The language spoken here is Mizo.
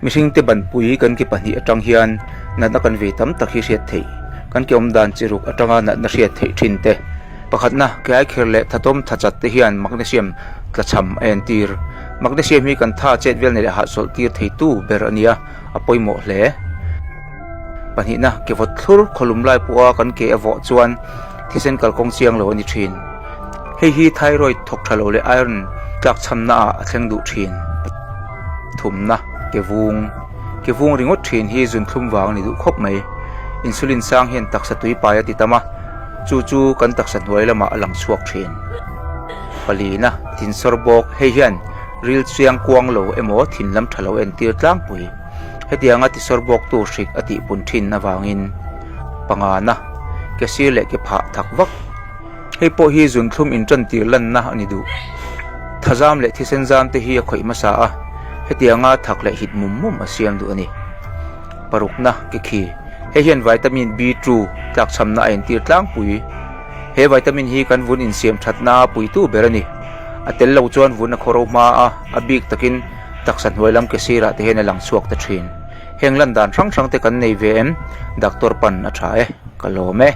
Mihringte banpui kan ke pahnih atang hian natna kan vei tam tak hi hriat theih. Kan ke awmdan chi ruk atanga natna hriat theih thin te. Pakhatna, ke aikher leh thatawm thachat te hian magnesium tlachham a entir. Magnesium hi kan tha chet vel nei leh hahchawlh tir theitu ber a nia, a pawimawh hle. Pahnihna, ke vawt thlur khawlum lai pawha kan ke a vawh chuan thisen kalkawng chiang lo a ni thin. Hei hi thyroid thawk tha lo leh iron tlakchhamna ah a thleng duh thin. Thumna, ke vung. Ke vung ringawt thin hi zunthlum vang a ni duh khawp mai. Insulin sang hian taksa tui pai a ti tam a, chu chu kan taksa hnuai lamah a lang chhuak thin. Palina, thinsawr bawk. Hei hian ril chiang kuang lo emaw thin lam tha lo entir tlangpui. Hetianga tisawr bawktu hrik a tihpun thin avangin pangana ke sir leh ke phah thak vak. Hei pawh hi zunthlum intantir lanna a ni duh. Thazam leh thisen zam te hi a khawih hmasa a, hetianga thak leh hit mum mum a siam duh a ni. Parukna ke khi, hei hian vitamin B2 tlakchhamna a entir tlangpui. He vitamin hi kan vun insiam thatna puitu ber a ni. A tel lo chuan vun a khawro hma a, a bik takin Taksa hnuai lam ke sirah te hian a lang chhuak ta thin. Heng lan dan hrang hrang te kan nei ve em? Doctor pan a tha e. Ka lawm e.